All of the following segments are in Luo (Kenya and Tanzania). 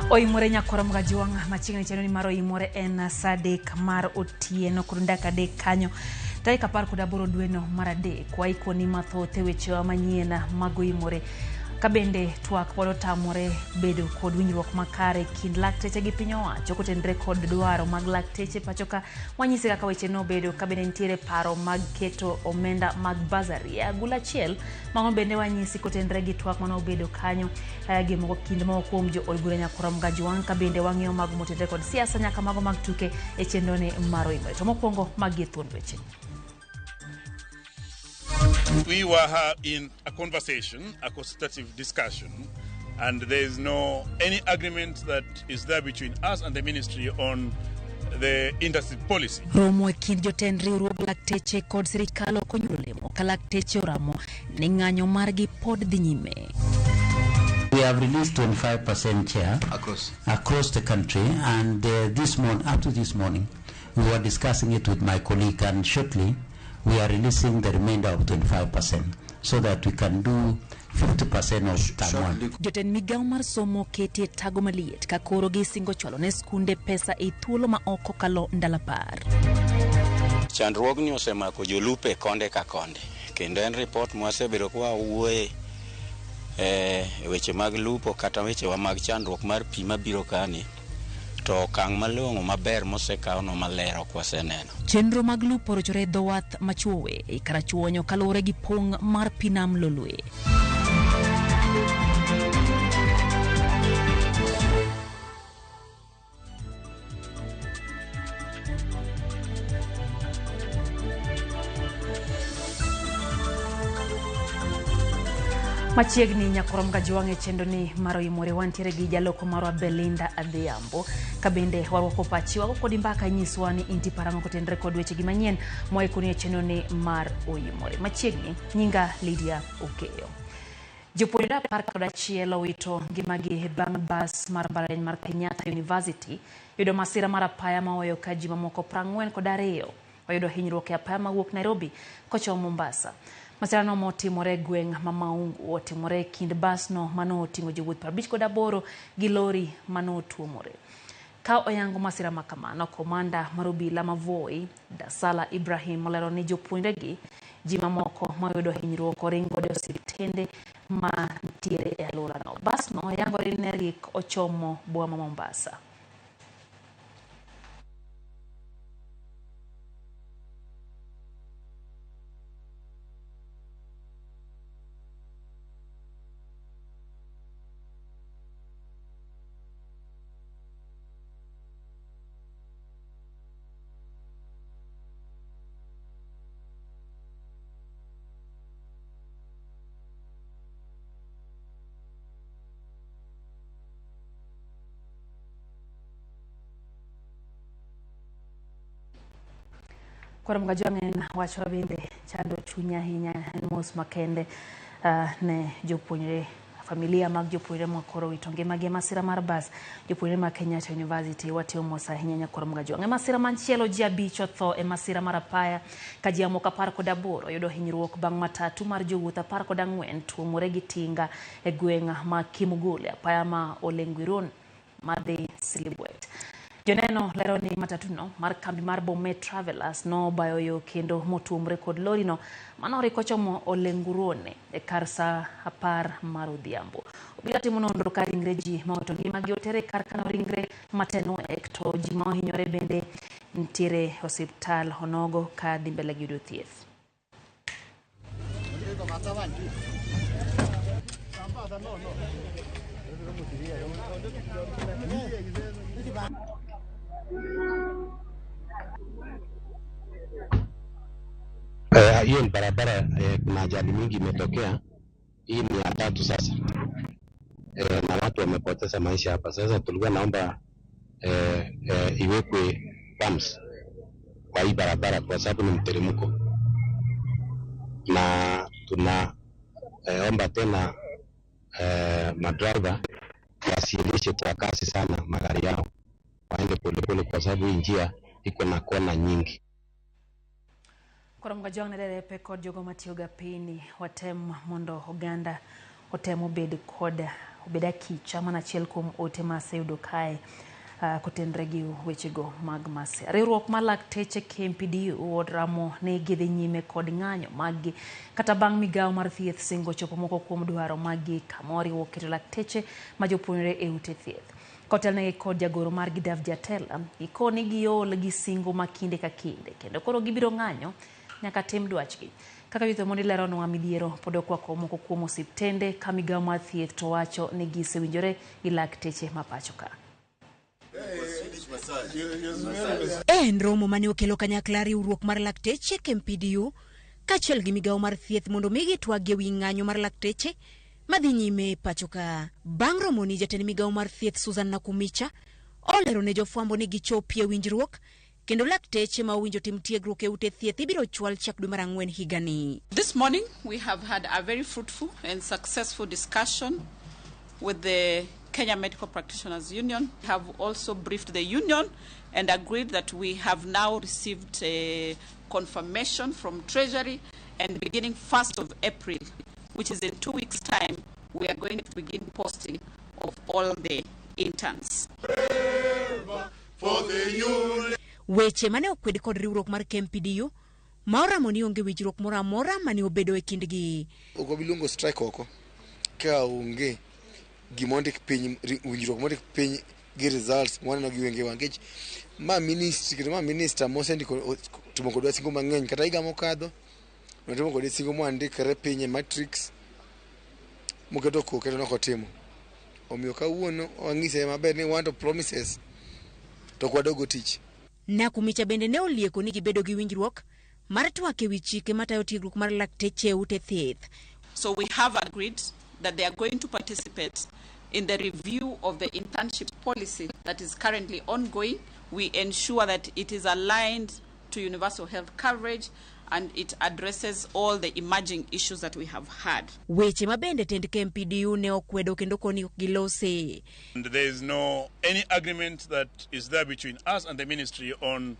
Oimore nyakwar Mgajwang' machiegni chenro ni mar Oimore en saa 3 mar otieno kod dakika 3 kanyo tarik 18 dweno mar 3 waikoni mathoth e wechewa manyien mag Oimore. Ka bende twak pod otamore bedo kod winjruok makare kind lakteche gi piny owacho kotenore kod dwaro mag lakteche pacho ka wanyise kaka weche nobedo ka bende nitiere paro mag keto omenda mag bursary e agula achiel mago bende wanyisi kotenore gi twak manobedo kanyo gi moko kind moko kuom jo od bura nyakwar Mgajwang' ka bende wang'iyo mago motenore kod siasa nyaka mago mag tuke e chenro ni mar Oimore. To mokwongo magi e thuond weche. We were in a conversation, a consultative discussion, and there is no any agreement that is there between us and the ministry on the industry policy. Romo e kind jotend riwruog lakteche kod sirikal ok onyuolo olemo ka lakteche oramo ni ng'anyo margi pod dhi nyime. We have released 25% share across the country, and this morning, up to this morning, we were discussing it with my colleague, and shortly we are releasing the remainder of 25% so that we can do 50% of term one. Jotend migawo mar somo keti e tago maliet ka koro gisingo chwalo ne skunde pesa e thuolo ma ok okalo ndalo 10. Chandruogni osemako jolupo e konde ka konde, kendo en ripot mwasebedo ka wawuoye e weche mag lupo kata wechewa mag chandruok mar pi mabiro kani, to okang' malong'o maber mosekawno maler ok waseneno. Chenro mag lupo orochore e dho wath machuowe e Karachuonyo kaluwore gi pong' mar pi nam Lolwe. Machiegni nyakwar Mgajwang' e chenro ni mar Oimore wantiere gi jaloko marwa Belinda Adhiambo ka bende warwako pachi wago kodi mbaka nyiswa ni inti parang'o kotenore kod weche gi manyien mwaikoni e chenro ni mar Oimore. Machiegni nyinga Lydia Okeyo. Jopuonjre 11 owito ngimagi bang' bas mar mbalariany mar Kenyatta University yudo masira mar apaya maoyo ka ji mamoko 42 oyudo hinyruok e apaya mawuok Nairobi kochomo Mombasa. Masirano motimore e gweng' ma Maungu otimore e kind basno manoting'o jowuoth 58 gi lori manotuomore. Ka oyango masira ma kamano, komanda mar obila ma Voi, Dasala Ibrahim olero ni jopuonjregi ji mamoko mayudo hinyruok oring godo e osiptende mantiere e alworano. Basno yangore ni ne rik ochomo boma ma Mombasa. Koro Mgajwang' en wach mabende chando chuny ahinya, en mos makende ne jopuonjre, familia mag jopuonjre makoro wito ngimagi e masira mar bas. Jopuonjre mag Kenyatta University watimo mos ahinya nyakwar Mgajwang'. E masira machielo ji 5 otho e masira mar apaya ka ji mamoko 18 oyudo hinyruok bang' matatu mar jowuoth 14 tuomore gi tinga e gweng' ma Kimugule, apaya ma Olengwiron madhi Silibwet. Joneno lero ni matatuno mar kambi mar Bomet Travelers nobayo yo kendo motuomre kod lorino manoriko chomo Olengurone e kar saa 10 mar odhiambo. Obila timo nonro ka ringre ji mowito ngimagi otere kar kano ringre Matenwek, to ji ma ohinyore bende nitiere osiptal onogo ka dhi mbele gi yudo thieth. Hiyo ni barabara, kuna ajali mingi imetokea. Hii ni ya 3 sasa. Na watu wamepoteza maisha hapa. Sasa tulikuwa naomba iwekwe pumps kwa hii barabara kwa sababu ni mteremko. Na tuna omba tena madriver wasiendeshe kwa kasi sana magari yao, waende polepole kwa sababu hii njia iko na kona nyingi. Koro Mgajwang' ne derepe kod jogo matiyo ga piny watem mondo oganda Otemo bed kod obed akicha mana achiel kuom ote ma aseyudo kae kotenre gi wechego mag masira. Riwruok mar lakteche KMPDU oramo ni gidhi nyime kod ng'anyo maggi kata bang' migawo mar thieth singo chopo moko kuom dwaro maggi kama oriwo keto lakteche ma jopuonjre e ute thieth. Kotelnegi kod jagoro margi Dav Jatela, gikoni giol gi singo ma kinde ka kinde kendo koro gibiro ng'anyo nyaka tim dwachgi. Kaka Youth Omondi leronwa midhiero pod okwako moko kuom osiptende ka migawo mar thieth to wacho ni gisewinjore gi lakteche ma pacho ka. En romo mane okelo kanyakla riwruok mar lakteche KMPDU kaachiel gi migawo mar thieth mondo mi gitwag e wi ng'anyo mar lakteche madhi nyime e pacho ka. Bang' romoni jatend migawo mar thieth Susan Nakumicha olero ne jofwambo ni gichopie winjruok kendo lakteche ma owinjo tim tiegruok e ute thieth ibiro chwal chak dwe mar ang'wen higani. This morning we have had a very fruitful and successful discussion with the Kenya Medical Practitioners Union. We have also briefed the union and agreed that we have now received a confirmation from Treasury, and beginning 1st of April, which is in 2 weeks' time, we are going to begin posting of all the interns. Weche mane okwed kod riwruok mar KMPDU ma oramo ni onge winjruok moro amora mane obedo e kindgi. Ok wabi luongo strike oko ka onge gima ondik piny, winjruok mondik piny gi results mwaneno gi wengewa, nikech ma ministry kendo ma minister mosendiko timo kodwa singo mang'eny. Kata higa mokadho notimo kode singo mwandikre piny e matrix moketo koke to nokotimo. Omiyo kawuono wang'ise maber ni wan to promises to ok wadogo tich. Nakumicha bende ne olieko ni gibedo gi winjruok mar twak e wi chike matayo tiegruok mar lakteche e ute thieth. So we have agreed that they are going to participate in the review of the internship policy that is currently ongoing. We ensure that it is aligned to universal health coverage and it addresses all the emerging issues that we have had. Weche ma bende tend KMPDU ne okwedo kendo koni ok gilose. And there is no any agreement that is there between us and the ministry on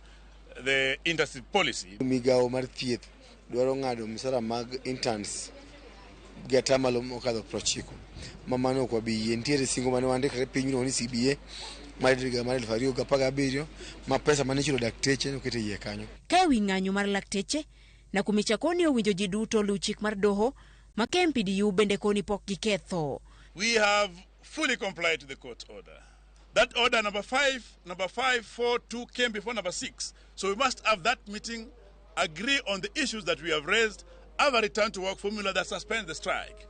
the internship policy. Migawo mar thieth dwaro ng'ado misara mag interns gi atamalo mokadho 90. Ma mano ok wabi yie. Nitiere singo mane wandikre piny miluongo ni CBA mar higa mar 2017 ma pesa mane ichulo dakteche noket e iye kanyo. Ka ewi ng'anyo mar lakteche, Nakumicha koni owinjo ji duto luw chik mar doho ma KMPDU bende koni pok giketho. We have fully complied to the court order. That order number 5, 4, 2 came before number 6. So we must have that meeting, agree on the issues that we have raised, have a return to work formula that suspends the strike.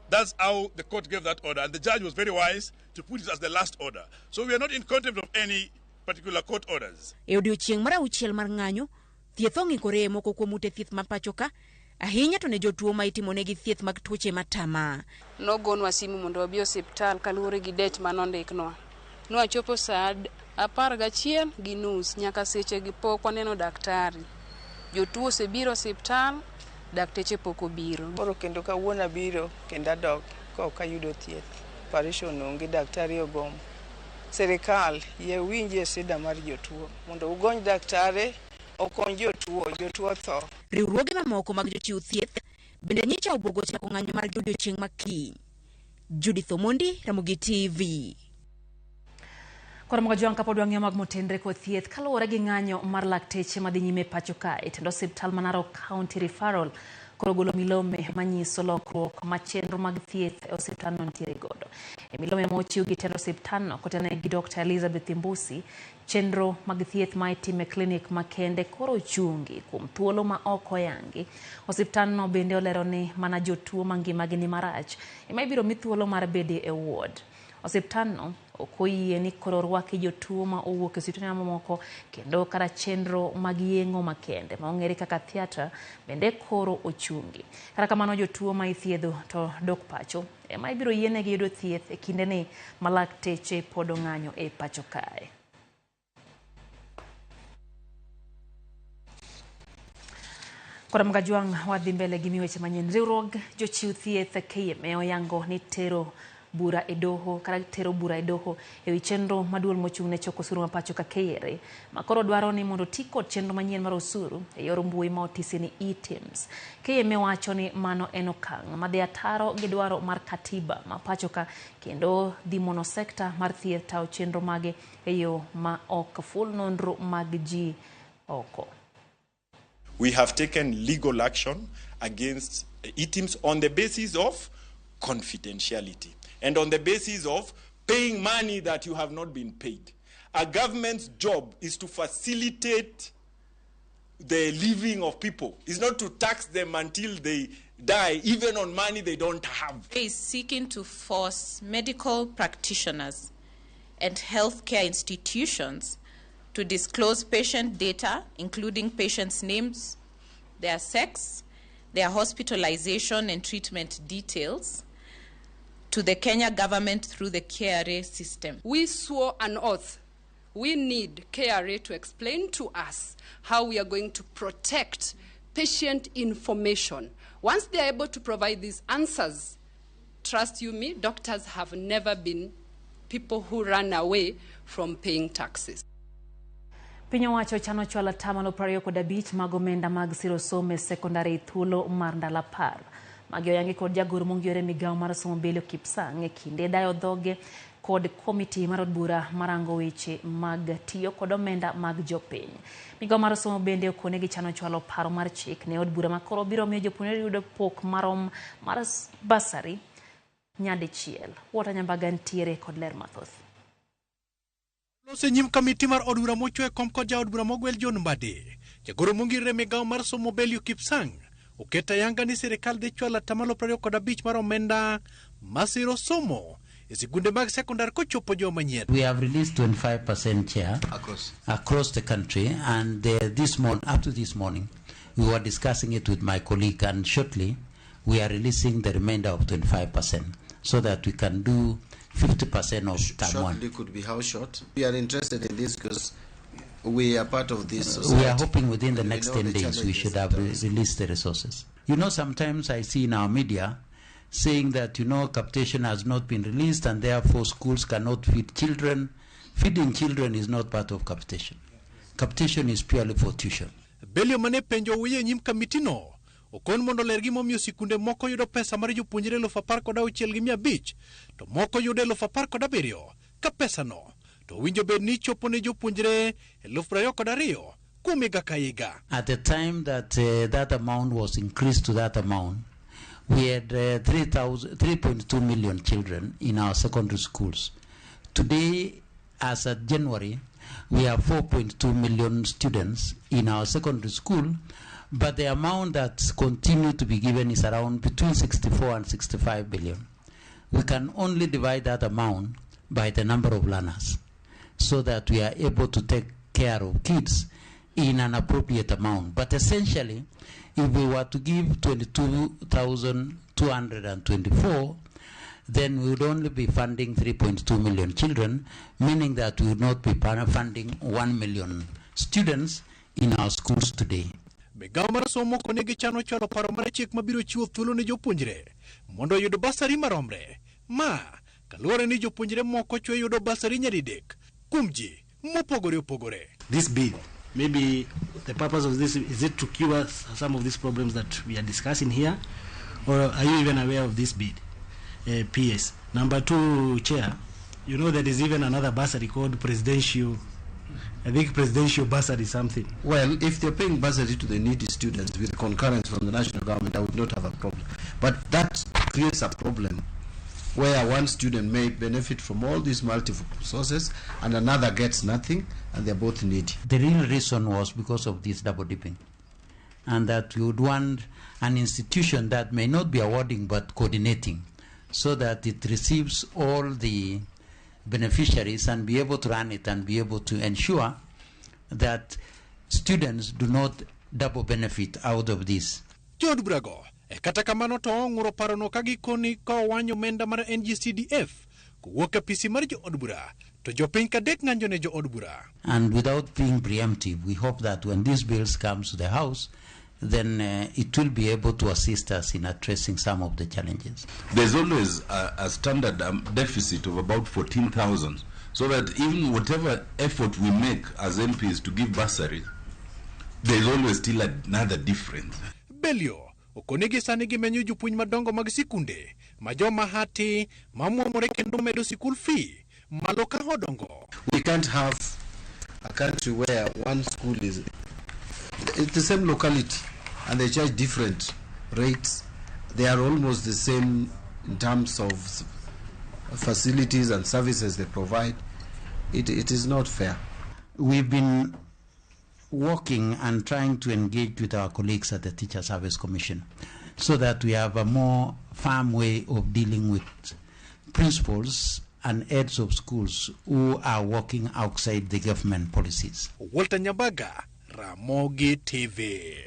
That's how the court gave that order, and the judge was very wise to put it as the last order. So we are not in contempt of any particular court orders. E odiochieng' mar auchiel mar ng'anyo, thieth ong'ikore e moko kuom ute thieth ma pacho ka, ahinya to ne jotuo ma itimonegi thieth mag tuoche matama. Nogonwa simu mondo wabi osiptal kaluwore gi date manondiknwa. Nwachopo saa 11:30 nyaka seche gi pok waneno daktari. Jotuo osebiro osiptal, dakteche pok obiro. Koro kendo kawuono abiro kendo adok ka ok ayudo thieth. Operation onge, daktari ogomo. Sirikal yie winjie shida mar jotuo mondo ugony daktari okony jotuo, jotuo tho. Riwruoge mamoko mag jochiw thieth bende nyicha obuogo chako ng'anyo margi odiochieng' ma kiny. Judith Omondi, Ramogi TV. Koro mogo jwang' kapod wang'iyo mag motenre kod thieth kaluwore gi ng'anyo mar lakteche madhi nyime pacho kae, tend osiptal ma Narok County Referral koro golo milome manyiso lokruok ma chenro mag thieth e osiptalno nitiere godo. E milome ma ochiw gi tend osiptalno kotelnegi gi Dr. Elizabeth Mbusi, chenro mag thieth ma itime klinik makende koro ochungi kuom thuolo ma ok oyangi. Osiptalno bende olero ni mana jotuo ma ngimagi ni marach ema ibiro mi thuolo mar bedo e ward. Osiptalno ok oyie ni koro orwaki jotuo ma owuok e osiptende mamoko kendo kata chenro mag yeng'o makende ma ong'ere kaka theatre bende koro ochungi. Kata kamano jotuo ma ithiedho to dok pacho ema ibiro yienegi yudo thieth e kindeni ma lakteche pod ong'anyo e pacho kae. Koro Mgajwang' wadhi mbele gi weche manyien. Riwruog jochiw thieth KMA oyango ni tero bura e doho kata tero bura e doho ewi chenro ma duol mochung' ne choko osuru ma pacho ka KRA ma koro dwaro ni mondo ti kod chenro manyien mar osuru e yor mbui ma otisi ni eTIMS. KMA wacho ni mano en okang' madhi ataro gi dwaro mar katiba ma pacho ka kendo dhi mono sekta mar thieth tayo chenro mage e yo ma ok ful nonro mag ji oko. We have taken legal action against eTIMS on the basis of confidentiality and on the basis of paying money that you have not been paid. A government's job is to facilitate the living of people. It's not to tax them until they die, even on money they don't have. Is seeking to force medical practitioners and healthcare institutions to disclose patient data, including patients' names, their sex, their hospitalization and treatment details, to the Kenya government through the KRA system. We swore an oath. We need KRA to explain to us how we are going to protect patient information. Once they are able to provide these answers, trust you me, doctors have never been people who run away from paying taxes. Piny owacho chano chwalo atamalo 25 mag omenda mag siro somo e sekondari thuolo mar ndalo 10. Magi oyangi kod jagoro mongirore migawo mar somo Belio Kipsang e kinde dayo dhoge kod komiti mar od bura marango weche mag tiyo kod omenda mag jopiny. Migawo mar somo bende okone gichano chwalo paro mar chik ne od bura makoro biro miyo jopuonjre yudo pok marom mar basari nyadichiel. Walter Nyambaga ntiere kod ler mathoth. Loso nyim komiti mar od bura mochwe kom kod jaod bura mogwel John Mbadi. Jagoro mongirore migawo mar somo Belio Kipsang oketo ayanga ni sirikal dhi chwalo atamalo 25 mar omenda masiro somo e sikunde mag sekondar kochopo juma manyien. We have released 25% share across the country, and this morning, up to this morning, we were discussing it with my colleague, and shortly we are releasing the remainder of 25% so that we can do 50% of term one. Shortly could be how short? We are interested in this because we are part of this society. We are hoping within the next know 10 the days we challenges should have released the resources. You know, sometimes I see in our media saying that, you know, capitation has not been released and therefore schools cannot feed children. Feeding children is not part of capitation. Capitation is purely for tuition. Belio mane penjo wuoyo e nyim kamitino okon mondo ler gimomiyo sikunde moko yudo pesa mar jopuonjre 16,500 to moko yudo 17,000 ka pesano to winjo bed ni chopo ne jopuonjre 22,000 kuom higa ka higa. At the time that that amount was increased to that amount, we had 3.2 million children in our secondary schools. Today, as at January, we have 4.2 million students in our secondary school, but the amount that continue to be given is around between 64 and 65 billion. We can only divide that amount by the number of learners so that we are able to take care of kids in an appropriate amount. But essentially, if we were to give 22,224, then we would only be funding 3.2 million children, meaning that we would not be funding 1 million students in our schools today. Migawo mar somo kone gichano chwalo paro mar chik mabiro chiwo thuolo ne jopuonjre mondo oyud basari maromre. Ma kaluwore ni jopuonjre moko chwe yudo basari nyadidek kuom ji mopogore opogore. This bill, maybe the purpose of this is it to cure some of these problems that we are discussing here, or are you even aware of this bill? PS. Number two, Chair, you know there is even another bursary called presidential. I think presidential bursary something. Well, if they're paying bursary to the needy students with concurrence from the national government, I would not have a problem. But that creates a problem where one student may benefit from all these multiple sources and another gets nothing, and they're both needy. The real reason was because of this double dipping, and that we would want an institution that may not be awarding but coordinating, so that it receives all the beneficiaries and be able to run it and be able to ensure that students do not double benefit out of this. Jood burago e kata kamano to ong'uro parono ka gikoni ka owanyo omenda mar NGCDF kowuok e apisi mar jood bura to jopiny kadek ng'anjo ne jood bura. And without being preemptive, we hope that when these bills come to the House, Then it will be able to assist us in addressing some of the challenges. There's always a standard deficit of about 14,000, so that even whatever effort we make as MPs to give bursaries, there's always still another difference. Belio okonegi sani gimenyo jopuonj madongo mag sikunde ma joma hati mamuomore kendo medo sikul fee malo ka odongo. We can't have a country where one school is it's the same locality and they charge different rates. They are almost the same in terms of facilities and services they provide. It is not fair. We've been working and trying to engage with our colleagues at the Teacher Service Commission so that we have a more firm way of dealing with principals and heads of schools who are working outside the government policies. Walter Nyabaga, Ramogi TV.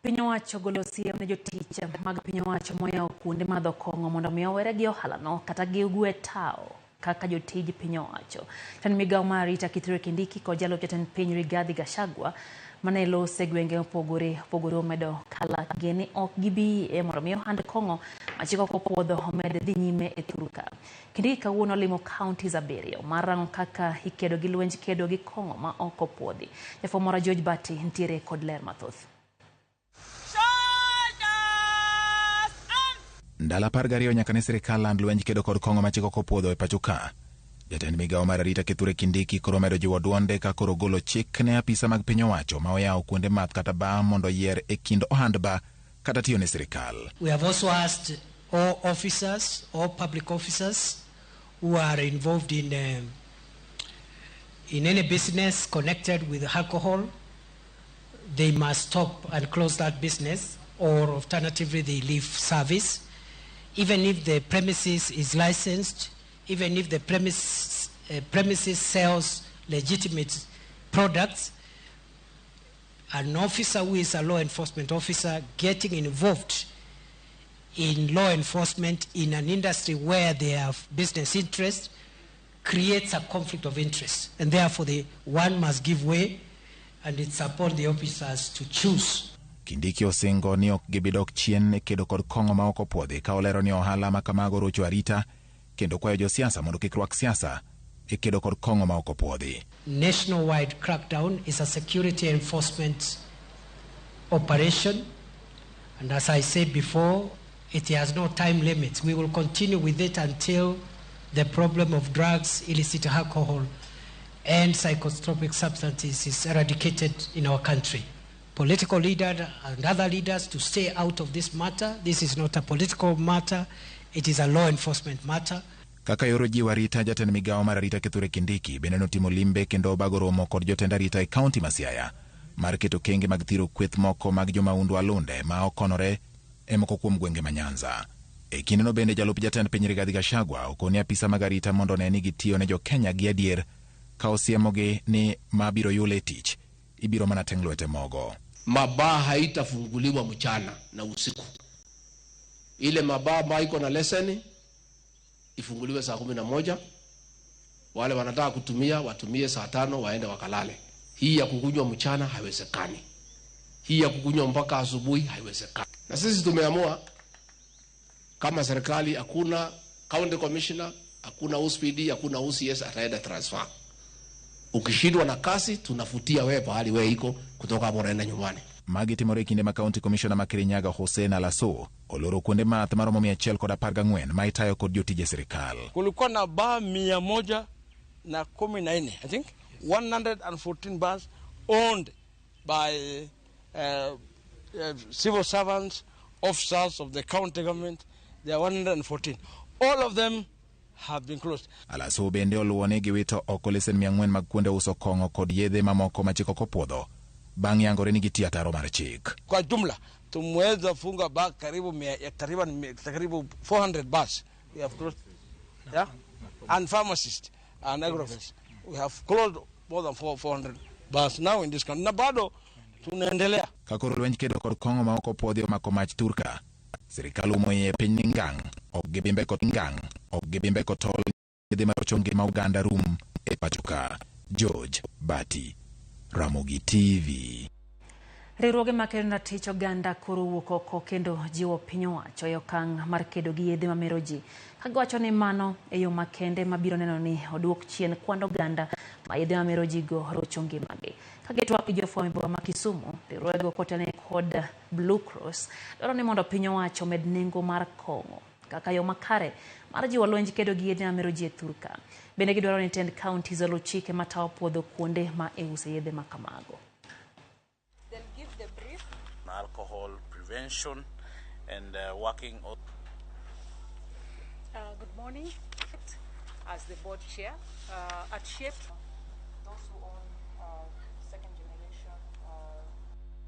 Piny owacho golo siem ne jotich mag piny owacho moyawo kuonde madho kong'o mondo mi owere gi ohalano kata gigwe tao kaka jotij piny owacho. Jatend migawo mar arita Kithure Kindiki kod jalup jatend piny Rigathi Gachagua mane lose gwenge mopogore opogore omedo kalagi ni ok gibi yie mondo mi ohand kong'o ma chik ok opuodho omed dhi nyime e thurka. Kindiki kawuono olimo counties 7 mar rango kaka ikedo gi lwenj kedo gi kong'o ma ok opuodhi. Jafwambo George Bati ntiere kod ler mathoth. Ndalo 12 nyaka ne sirikal land lwenj kedo kod kong'o ma chik ok opuodho e pacho ka. Jatend migawo mar arita Kithure Kindiki koro omedo jiwo duonde ka koro golo chik ne apisa mag piny owacho ma oyawo kuonde math kata bar mondo oyier e kind ohand bar kata tiyo ne sirikal. We have also asked all officers, all public officers who are involved in any business connected with alcohol, they must stop and close that business, or alternatively they leave service. Even if the premises is licensed, even if the premises sells legitimate products, an officer who is a law enforcement officer getting involved in law enforcement in an industry where they have business interests creates a conflict of interest, and therefore the one must give way, and it's upon the officers to choose. Kindiki osingo ni ok gibidok chien e kedo kod kong'o ma ok opuodhi ka olero ni ohala ma kamago rocho arita kendo kwayo josiasa mondo kik rwak siasa e kedo kod kong'o ma ok opuodhi. Nationwide crackdown is a security enforcement operation, and as I said before, it has no time limits. We will continue with it until the problem of drugs, illicit alcohol, and psychotropic substances is eradicated in our country. Political leaders and other leaders to stay out of this matter. This is not a political matter, it is a law enforcement matter. Kaka yoro jiwo arita, jatend migawo mar arita Kithure Kindiki bende notimo limbe kendo obago romo kod jotend arita e kaunti ma Siaya mar keto kenge mag thiro kweth moko mag jomahundu alunde ma okonore e moko kuom gwenge ma Nyanza. E kindeno bende jalup jatend piny Rigathi Gachagua okoni apisa mag arita mondo one ni gitiyo ne jokenya gi adier ka osiemogi ni mabiro yule e tich ibiro mana teng' lwete mogo. Mabaa haitafunguliwa mchana na usiku. Ile mabaa ambayo iko na leseni ifunguliwe saa 11. Wale wanataka kutumia watumie saa 5 waende wakalale. Hii ya kukunywa mchana haiwezekani. Hii ya kukunywa mpaka asubuhi haiwezekani. Na sisi tumeamua kama serikali, hakuna county commissioner, hakuna OCPD, hakuna OCS ataenda transfer. Ukishindwa na kasi tunafutia wewe pahali wewe iko, kutoka hapo unaenda nyumbani. Magi timore e kinde ma county commissioner ma Kirinyaga Hussein Alaso oloro kuonde math maromo 114 ma itayo kod jotije sirikal. Kulikuwa na bar 114, I think 114 bars owned by civil servants, officers of the county government. There are 114. All of them have been closed. Alaso bende oluwo ni giwito oko lesen 400 mag kuonde uso kong'o kod yedhe mamoko ma chik ok opuodho bang' yangore ni gitiyo ataro mar chik. Kwa jumla tumeweza funga bar karibu takriban 400 bars. We have closed, yeah, and pharmacists and agrovet's. We have closed more than 400 bars now in this country. Na bado tunaendelea. Ka koro lwenj kedo kod kong'o ma ok opuodhi omako mach Turka, sirikal umo iye piny ni ngang' ok gibimbe kod ngang' ok gibimbe kod tol yedhe marocho ngima oganda rum e pacho ka. George Bati, Ramogi TV. Riwruoge makedo ratich oganda koro wuok oko kendo jiwo piny owacho e okang' mar kedo gi yedhe mamero ji, ka giwacho ni mano e yo makende mabiro neno ni oduok chien kwand oganda ma yedhe mamero ji go rocho ngimagi. Ka gitwak gi jofwambo e boma ma Kisumu, riwruogego kotenore kod Blue Cross dwaro ni mondo piny owacho omed nengo mar kong'o kaka yo makare mar jiwo lwenj kedo gi yedhe mamero ji e thurka. Bende gidwaro ni tend counties oluw chike matayo puodho kuonde ma iuse yedhe ma kamago. Alcohol prevention and working on. Good morning. As the board chair, at SHAPE, those who own second generation.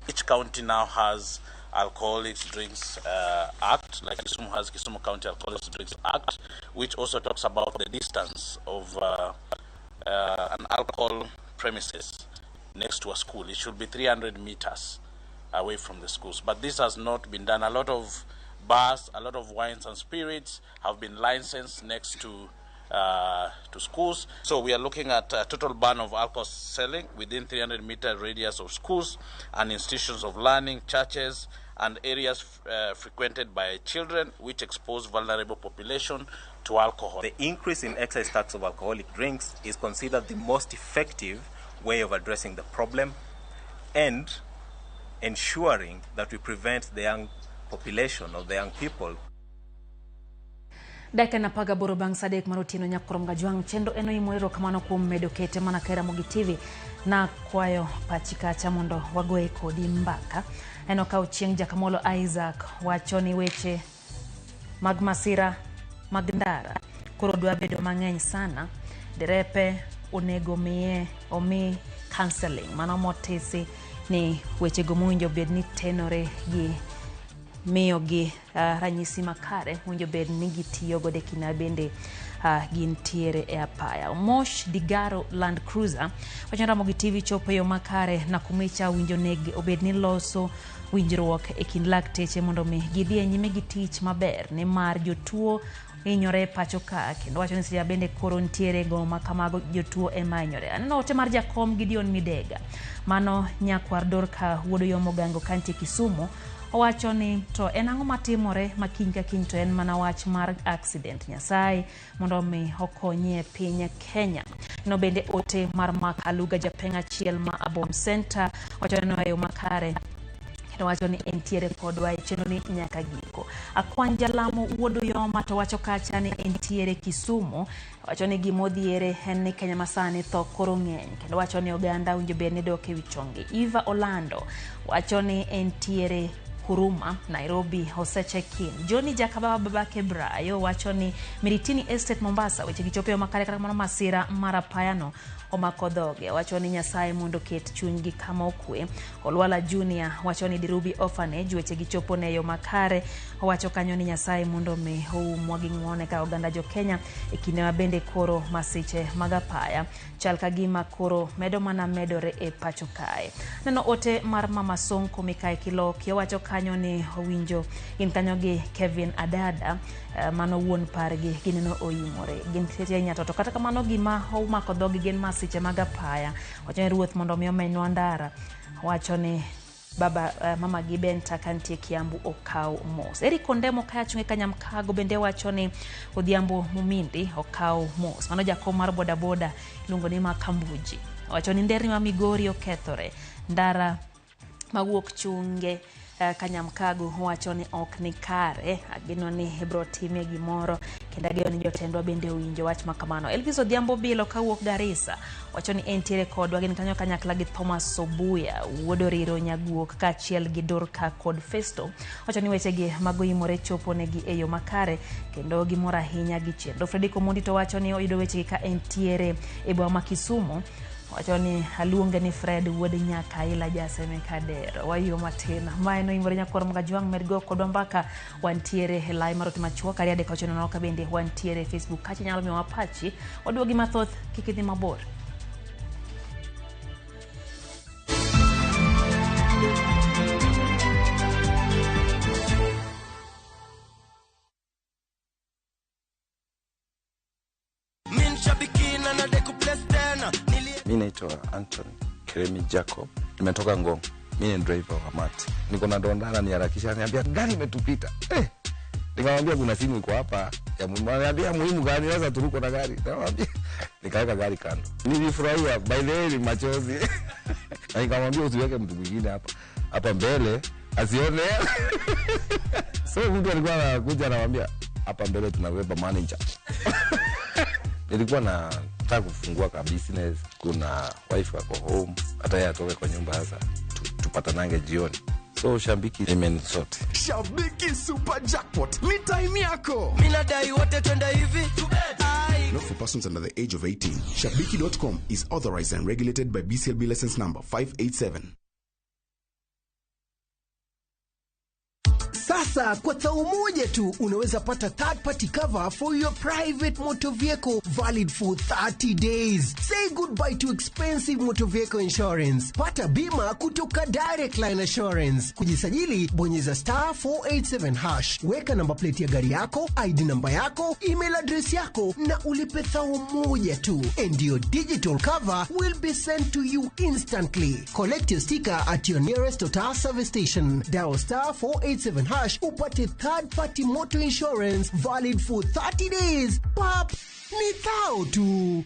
Each county now has Alcoholic Drinks Act, like Kisumu has Kisumu County Alcoholic Drinks Act, which also talks about the distance of an alcohol premises next to a school. It should be 300 meters away from the schools. But this has not been done. A lot of bars, a lot of wines and spirits have been licensed next to schools. So we are looking at a total ban of alcohol selling within 300-meter radius of schools and institutions of learning, churches, and areas frequented by children, which expose vulnerable population to alcohol. The increase in excise tax of alcoholic drinks is considered the most effective way of addressing the problem and ensuring that we prevent the young population or the young people. Dakika na paga boro bang' sa adek mar otieno nyakorom gajwang' chendo en oimore erokamano kuom medo kete mana ka Ramogi TV na kwayo pachi kacha mondo wagoye kodi mbaka. En okawo chieng' Jakamolo Isaac wacho ni weche mag masira mag ndara koro dwa bedo mang'eny sana, derepe onego miye omi counseling mano motisi ni wechego mowinjo bed ni tenore gi miyo gi ranyisi makare mowinjo bed ni gitiyo godo e kinde bende gintiere e apaya. Mosh Digaro Land Cruiser wacho ni Ramogi TV chopo e yo makare na kumicha winjo neg obed ni loso winjruok e kind lakteche mondo mi gidhi e nyime gi tich maber nimar jotuo hinyore pacho ka, kendo wacho ni seche bende koro nitiere go ma kamago jotuo ema hinyore. Aneno ote mar jakom Gideon Midega, mano nyakwar Dorka wuod Oyomo Gango kantie Kisumu, owacho ni to en ang'o matimore ma kiny ka kiny to en mana wach mar accident. Nyasaye mondo mi okonye piny Kenya. No bende ote mar Mark Aluga japeng' achiel ma Abom Center wacho ni oyo makare kendo wacho ni entiere kodwa e chenro ni nyaka giko. Akwan Jalamo wuod Uyoma to wacho kacha ni entiere Kisumu, wacho ni gimodhiere en ni Kenya masani tho koro ng'eny kendo wacho ni oganda winjo bed ni dok e wi chongi. Eva Olando wacho ni entiere Huruma, Nairobi, osecheck-in. Johnny Jakababa babake Brayo wacho ni Miritini Estate Mombasa weche gichopo makare kata kamano masira mar apayano omako dhoge. Wacho ni Nyasaye mondo oket chunygi kama okwe. Olwala Junior wacho ni Dirubi Orphanage weche gichopo ne yo makare. Owacho kanyo ni Nyasaye mondo mi oumwa gi ng'wone ka oganda jo Kenya e kinde ma bende koro masiche mag apaya chal ka gima koro medo mana medore e pacho kae. Neno ote mar Mama Sonko Mikae Kiloki owacho kanyo ni owinjo gin kanyo gi Kevin Adada mano wuon pargi gineno oimore gin tie nyatoto kata kamano gima omako dhogi gin masiche mag apaya. Wacho ni ruoth mondo mi omenwa ndara. Wacho ni baba mama gi Benta kantie Kiambu okaw mos. Eric Ondemo kaya chunge Kanyamkago bende wacho ni Odhiambo Mumindi okaw mos. Mano jakom mar bodaboda iluongo ni Makambuji. Wacho ni nderni ma Migori okethore, ndara mawuok Chunge Kanyamkago wacho ni ok ni kare, ageno ni ibro time gimoro kendo ageno ni jotendwa bende owinjo wach makamano. Elvis Odhiambo Bilo kawuok Garissa wacho ni entiere kodwa gin kanyo kanyakla gi Thomas Sobuya wuod Oriro Nyaguok kaachiel gi Dorka kod Festo. Wacho ni wechegi magoimore chopo negi e yo makare kendo gimor ahinya gi chenro. Fredrick Omondi to wacho ni oyudo wechegi ka entiere e boma ma Kisumu. Wacho ni aluonge ni Fred wuod Nyakaila jaseme Kadero. Wayuo matin. Mae noimore nyakwar Magajwang' med go kodwa mbaka wantiere e lai mar ote machuok 2 3 9 ka bende wantiere e Facebook kacha nyalo miyowa pachi waduogi mathoth kik idhi mabor. Mi naitwa Anton Keremi Jacob, nimetoka Ngong. Mimi ni driver wa mati. Niko na dondana niharakisha, niambia gari imetupita. Nikamwambia kuna simu iko hapa ya muhimu. Ananiambia muhimu gani? Sasa turuko na gari. Nikamwambia nikaweka gari kando. Nilifurahia, by the way ni machozi. Na nikamwambia usiweke mtu mwingine hapa. Hapa mbele asione. So mtu alikuwa anakuja anamwambia hapa mbele tunabeba manager. Nilikuwa nataka kufungua ka business, kuna wife wako home, hata yeye atoke kwa nyumba sasa tupatanange jioni. So Shabiki imenisort. Shabiki Super Jackpot ni time yako. Mimi nadai wote twende hivi. Not for persons under the age of 18. Shabiki.com is authorized and regulated by BCLB license number 587. Sasa kwa thao moja tu unaweza pata third party cover for your private motor vehicle valid for 30 days. Say goodbye to expensive motor vehicle insurance. Pata bima kutoka Direct Line Assurance. Kujisajili bonyeza star 487 hash. Weka namba plate ya gari yako, ID namba yako, email address yako na ulipe thao moja tu. And your digital cover will be sent to you instantly. Collect your sticker at your nearest Total service station. Dial star 487 hash upate third party motor insurance valid for 30 days. Pap, ni thao tu.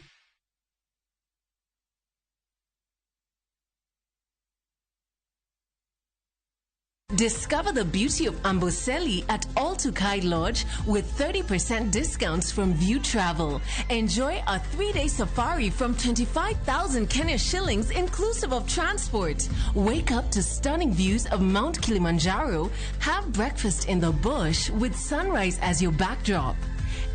Discover the beauty of Amboseli at All Tukai Lodge with 30% discounts from View Travel. Enjoy a 3-day safari from 25,000 Kenya shillings inclusive of transport. Wake up to stunning views of Mount Kilimanjaro. Have breakfast in the bush with sunrise as your backdrop.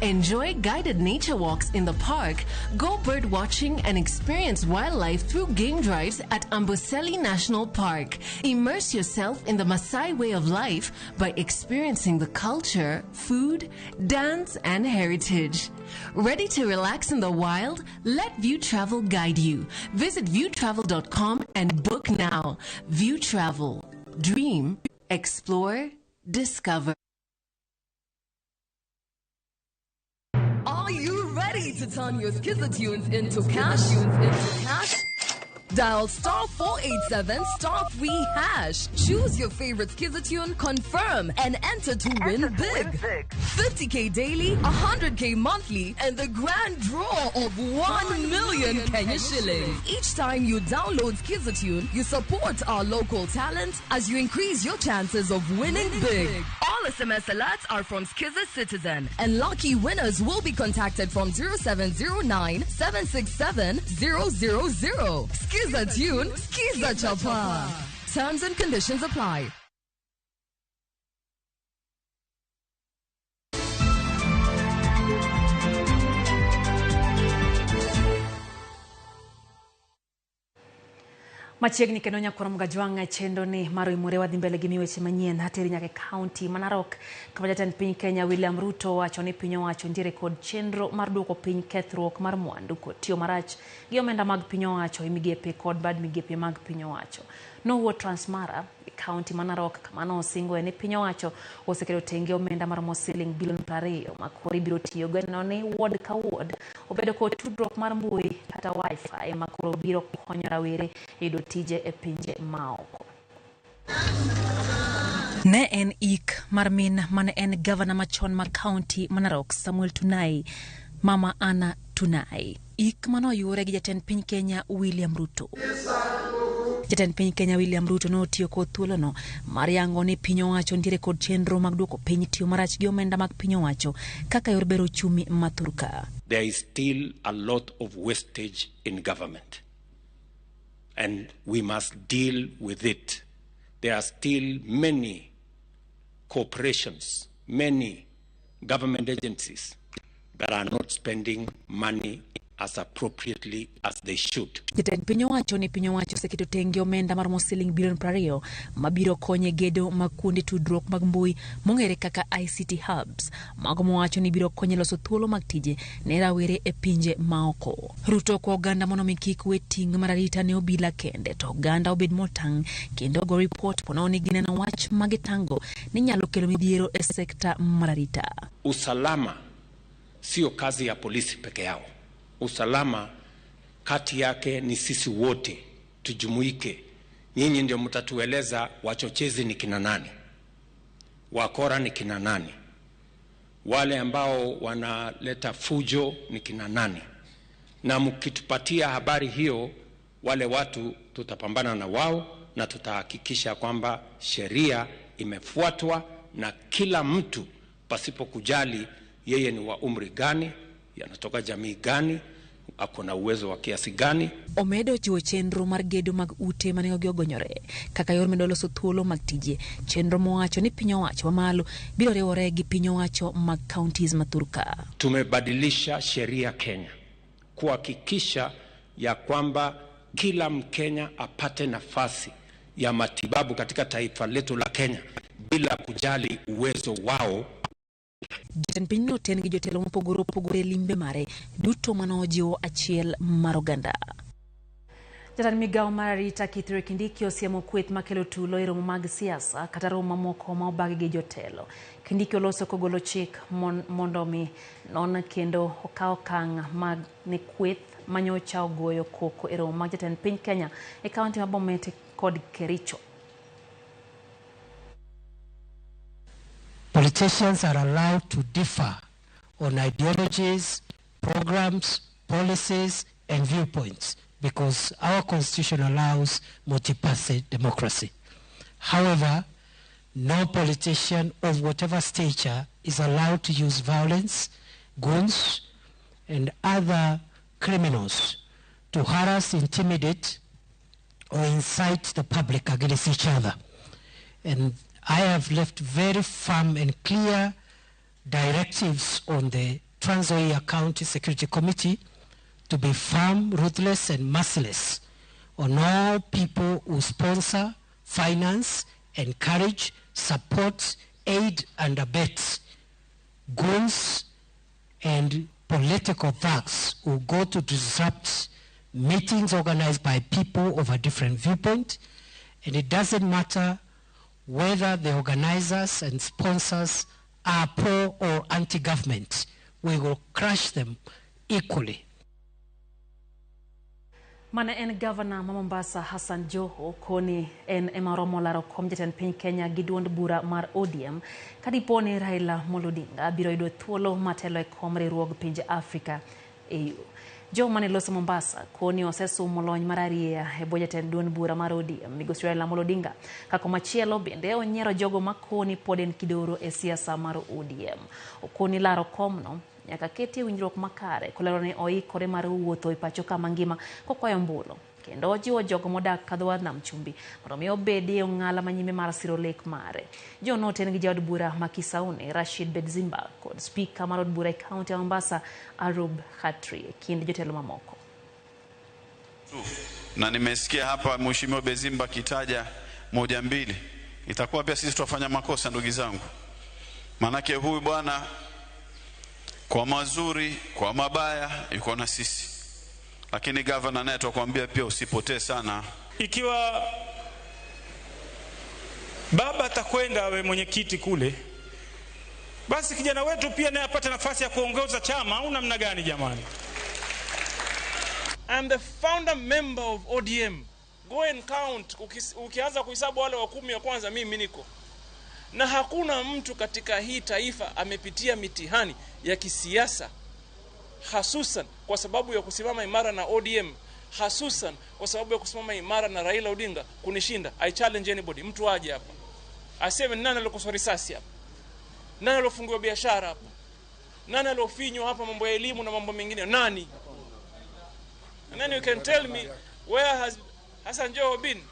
Enjoy guided nature walks in the park, go bird watching and experience wildlife through game drives at Amboseli National Park. Immerse yourself in the Maasai way of life by experiencing the culture, food, dance and heritage. Ready to relax in the wild? Let View Travel guide you. Visit viewtravel.com and book now. View Travel. Dream, explore, discover. Are you ready to turn your Skiza tunes into cash? Dial star 487 star 3 hash. Choose your favorite Skiza tune, confirm, and enter to win big. 50K daily, 100K monthly, and the grand draw of 1 million Kenya shillings. Each time you download Skiza tune, you support our local talent as you increase your chances of winning big. All SMS alerts are from Skiza Citizen, and lucky winners will be contacted from 0709 767 000. Skiza tune, Skiza Chapa. Terms and conditions apply. Machiegni kendo nyakwar Mgajwang' e chenro ni mar Oimore wadhi mbele gi weche manyien ateri nyaka e kaunti ma Narok kama jatend piny Kenya William Ruto wacho ni piny owacho nitiere kod chenro mar duoko piny kethruok mar mwandu kod tiyo marach gi omenda mag piny owacho e migepe kod bad migepe mag piny owacho. Nowuo Transmara e kaunti ma Narok kama nosingo ni piny owacho oseketo tenge omenda maromo siling bilion 20 ma koro ibiro tiyogo e neno ni ward ka ward obedo kod tudruok mar mbui kata wifi ma koro biro konyo rawere yudo tije e pinje maoko. Ne en ik mar min mane en gavana machon ma kaunti ma Narok Samuel Tunai, Mama Anna Tunai. Ik manoyure gi jatend piny Kenya William Ruto. Jatend piny Kenya William Ruto notiyo kod thuolono mar yango ni piny owacho nitiere kod chenro mag duoko piny tiyo marach gi omenda mag piny owacho kaka yor bero uchumi ma thurka. There is still a lot of wastage in government, and we must deal with it. There are still many corporations, many government agencies that are not spending money as appropriately as they should. Jatend piny owacho ni piny owacho oseketo tenge omenda maromo siling bilion 20 mabiro konye gedo mag kuonde tudruok mag mbui mong'ere kaka ICT hubs. Mago mowacho ni biro konye loso thuolo mag tije ne rawere e pinje maoko. Ruto kwa oganda mondo mi kik we ting' mar arita ne obila kende to oganda obed motang' kendo go ripot pono ni gineno wach magitango ni nyalo kelo midhiero e sekta mar arita. Usalama sio kazi ya polisi peke yao. Usalama kati yake ni sisi wote tujumuike, Nyinyi ndio mtatueleza wachochezi ni kina nani, wakora ni kina nani, wale ambao wanaleta fujo ni kina nani, na mkitupatia habari hiyo, wale watu tutapambana na wao na tutahakikisha kwamba sheria imefuatwa na kila mtu pasipo kujali yeye ni wa umri gani, yanatoka jamii gani, ako na uwezo wa kiasi gani. Omedo chiwo chenro mar gedo mag ute manengogi ogonyore kaka yor medo loso thuolo mag tije. Chenro mowacho ni piny owacho mamalo biro riwore gi piny owacho mag counties ma thurka. Tumebadilisha sheria Kenya kuhakikisha ya kwamba kila Mkenya apate nafasi ya matibabu katika taifa letu la Kenya bila kujali uwezo wao. Jatend pinyno oten gi jotelo mopogore opogore e limbe mare duto manojiwo achiel mar oganda. Jatend migao mar arita Kithure Kindiki osiemo kweth makelo tulo e romo mag siasa kata romo mamoko ma obagi gi jotelo. Kindiki oloso kogolo chik mondo mi non kendo okaw okang' mag ne kweth manyocha ogoyo koko e romo mag jatend piny Kenya e kaunti ma Bomet kod Kericho. Politicians are allowed to differ on ideologies, programs, policies, and viewpoints because our constitution allows multi-party democracy. However, no politician of whatever stature is allowed to use violence, guns, and other criminals to harass, intimidate, or incite the public against each other. And I have left very firm and clear directives on the Trans Nzoia County Security Committee to be firm, ruthless, and merciless on all people who sponsor, finance, encourage, support, aid, and abet goons and political thugs who go to disrupt meetings organized by people of a different viewpoint. And it doesn't matter whether the organizers and sponsors are pro or anti-government. We will crush them equally. Mane en gavana ma Mombasa Hassan Joho koni en ema romo laro kom jatend piny Kenya gi duond bura mar ODM kadipo ni Raila Amolo Odinga biro yudo thuolo matelo e kom riwruog pinje Afrika AU. Joho mane loso Mombasa koni osesumo lony mar arieya e bwo jatend duond bura mar ODM migosi Raila Amolo Odinga. Ka komachielo bende onyiero jogo makoni pod en kidoro e siasa mar ODM. Okoni laro komno nyaka ketie winjruok makare kolero ni oikore mar wuotho e pacho ka mangima kokwayo ombulu kendo ojiwo jogo modak kadho wadh nam chumbi mondo mi obedi e ong'ala manyime mar siro lek mare. Joho noten gi jaod bura ma Kisauni Rashid Bedzimba kod spika mar od bura e kaunti ya Mombasa Arub Khatri e kind jotelo mamoko. Na nimesikia hapa Mheshimiwa Bezimba kitaja moja mbili, itakuwa pia sisi tutafanya makosa ndugu zangu, manake huyu bwana kwa mazuri kwa mabaya yuko na sisi, lakini governor naye tukwambia pia usipotee sana. Ikiwa baba atakwenda awe mwenyekiti kule, basi kijana wetu pia naye apate nafasi ya kuongoza chama, au namna gani jamani? I'm the founder member of ODM. Go and count. Ukianza kuhesabu wale wa 10 wa kwanza, mimi niko. Na hakuna mtu katika hii taifa amepitia mitihani ya kisiasa, hasusan kwa sababu ya kusimama imara na ODM, hasusan kwa sababu ya kusimama imara na Raila Odinga kunishinda. I challenge anybody, mtu aje hapa aseme nani aliyokoswa risasi hapa, nani aliyofungiwa biashara hapa, nani aliyofinywa hapa mambo ya elimu na mambo mengine, nani? And then you can tell me where has Hassan Joho been?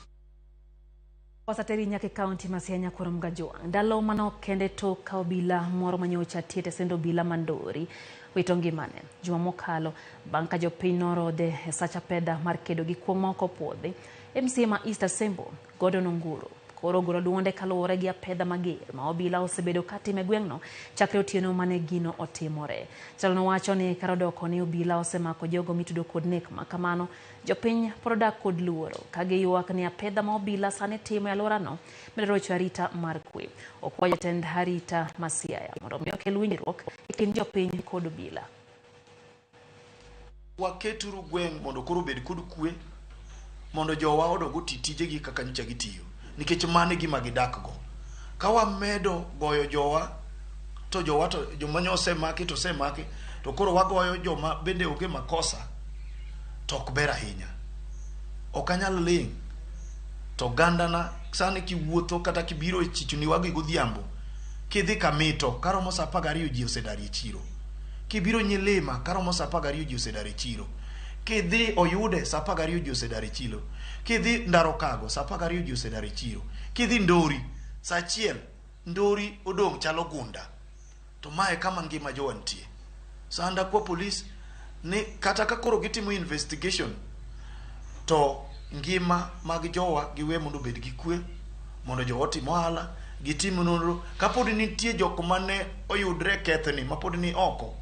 Wasateri nyake kaunti ma Siaya kuom Gajwang' ndalo manok kende tok ka obila moro manyocha tie sendo obila Mandori wito ngimane juma mokalo bang' ka jopiny norodhe e sach apedha mar kedo gi kuo ma ok opuodhi. MCA ma East Asembo Gordon Onguro koro ogolo duonde kaluwore gi apedha mager ma obila osebedo katimo e gweng'no chakre otieno mane gino otimore. Jatelono wacho ni kar odoko ni obila osemako jogo mitudo kod nek ma kamano, jopiny pod odak kod luoro ka giywak ni apedha ma obila sani timo e alworano medo rocho arita mar kwe. Okwayo jatend arita ma Siaya mondo mi okel winjruok e kind jopiny kod obila. Waketuru gweng' mondo koro obed kod kwe, mondo jowa odog oti tijegi kaka nyocha gitiyo, nikech mano e gima gidak go. Ka wamedo goyo jowa to jowa to joma nyo osemaki to osemaki, to koro wagoyo joma bende onge makosa, to ok ber ahinya. Ok anyal ling' to ogandana sani kiwuotho kata kibiro e chichni wagi godhiambo, kidhi Kamito karomo saa 12 ji osedar e chiro, kibiro Nyilima karomo saa 12 ji osedar e chiro, kidhi Oyude saa 12 ji osedar e chiro, kidhi Ndarokago saa 12 ji osedar e chiro, kidhi Ndori saa 1 Ndori odong' chalo gunda. To mae kama ngima jowa nitie. Sanda kwa polis ni kata ka koro gitimo investigation to ngima mag jowa giwe mondo obed gi kwe, mondo jowa otim ohala, gitim nonro. Kapod nitie jok mane oyudre kethni mapod ni oko,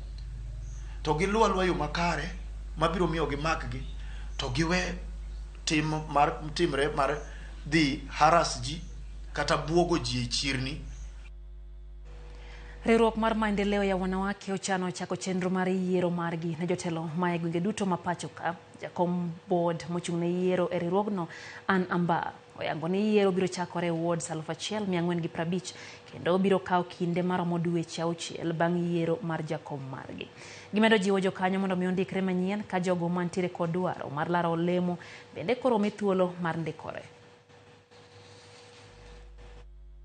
to giluw aluwa yo makare mabiro miyo gimakgi, to giwe tim mar timre mar dhi harass ji kata buogo ji e chirni. Riwruok mar maendeleo ya wanawake ochano chako chenro mar yiero margi ne jotelo ma e gwenge duto ma pacho ka. Jakom board mochung' ne yiero e riwruogno Ann Amba oyango ni yiero biro chakore e wards 1450 kendo biro kawo kinde maromo dweche 6 bang' yiero mar jakom margi. Gimedo jiwo jokanyo mondo mi ondikre manyien ka jogo mantiere kod dwaro mar laro olemo bende koro omi thuolo mar ndikore.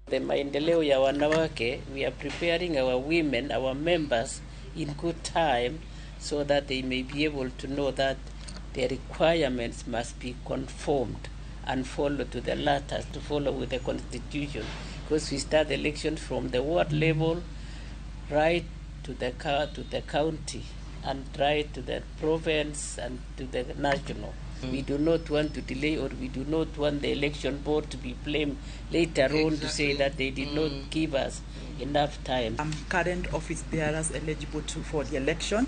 The maendeleo ya wanawake, we are preparing our women, our members, in good time so that they may be able to know that the requirements must be conformed and followed to the latter, to follow with the constitution. Because we start the election from the ward level right to the county and right to the province and to the national. We do not want to delay, or we do not want the election board to be blamed later on to say that they did not give us enough time. Current office bearers eligible for the election.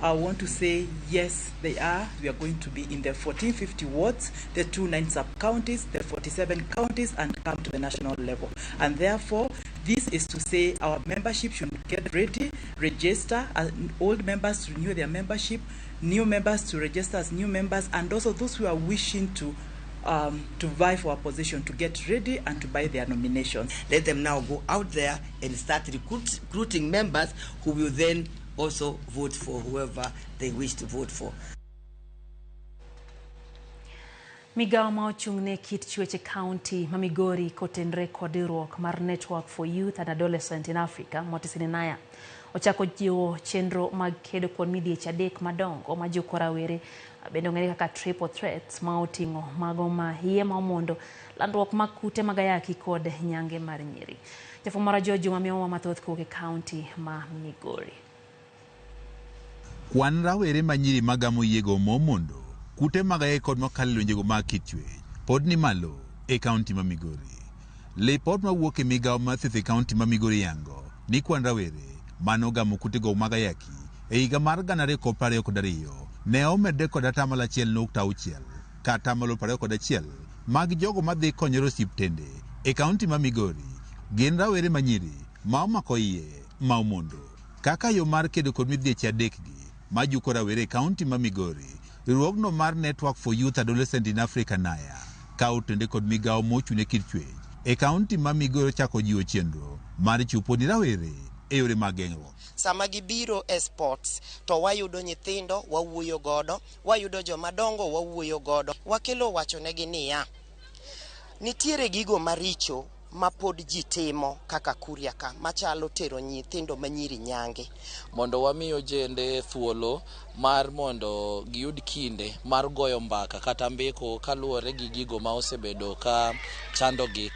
I want to say yes, they are. We are going to be in the 1450 wards, the 29 sub-counties, the 47 counties, and come to the national level. And therefore, this is to say our membership should get ready, register, old members to renew their membership, new members to register as new members, and also those who are wishing to vie for a position to get ready and to buy their nominations. Let them now go out there and start recruiting members who will then also vote for whoever they wish to vote for. Migawo ma ochung' ne kit chwech e kaunti ma Migori kotenre kod riwruok mar Network for Youth and Adolescent in Africa motisine Naya ochako jiwo chenro mag kedo kod midhieche 3 madongo ma juko rawere bende ong'ere kaka triple threats ma oting'o mago ma hie ma omondo, landruok mag kute mag ayaki kod nyange mar nyiri. Jafwambo marwa George Juma miyowa mathoth kowuok e kaunti ma Migori. Kwan rawere ma nyiri magamo yiego momondo, kute mag ayaki kod makalo lwenjego mag kit chwech pod ni malo e kaunti ma Migori. Lipot mawuok e migawo mar thieth e kaunti ma Migori yango ni kwan rawere manogamo kutego mag ayaki e higa mar 2022 ne omedre kod 1.6 kata 21% mag jogo madhi konyore osiptende e kaunti ma Migori gin rawere ma nyiri ma omako iye ma omondo. Kaka yo mar kedo kod midhieche 3 gi majuko rawere e kaunti ma Migori, riwruogno mar Network for Youth Adolescent in Africa Naya ka otende kod migawo mochung' ne kit chwech e kaunti ma Migori ochako jiwo chenro mar chopo ni rawere e yore mag geng'ruok. Sama gibiro e sports to wayudo nyithindo wawuoyo godo, wayudo joma dongo wawuoyo godo. Wakelo wachonegi niya, nitiere gigo maricho ma pod ji timo kaka Kuria ka machalo tero nyithindo manyiri nyange. Mondo wami ojende thuolo mar mondo giyud kinde mar goyo mbaka kata mbeko kaluwore gi gigo ma osebedo ka chandogi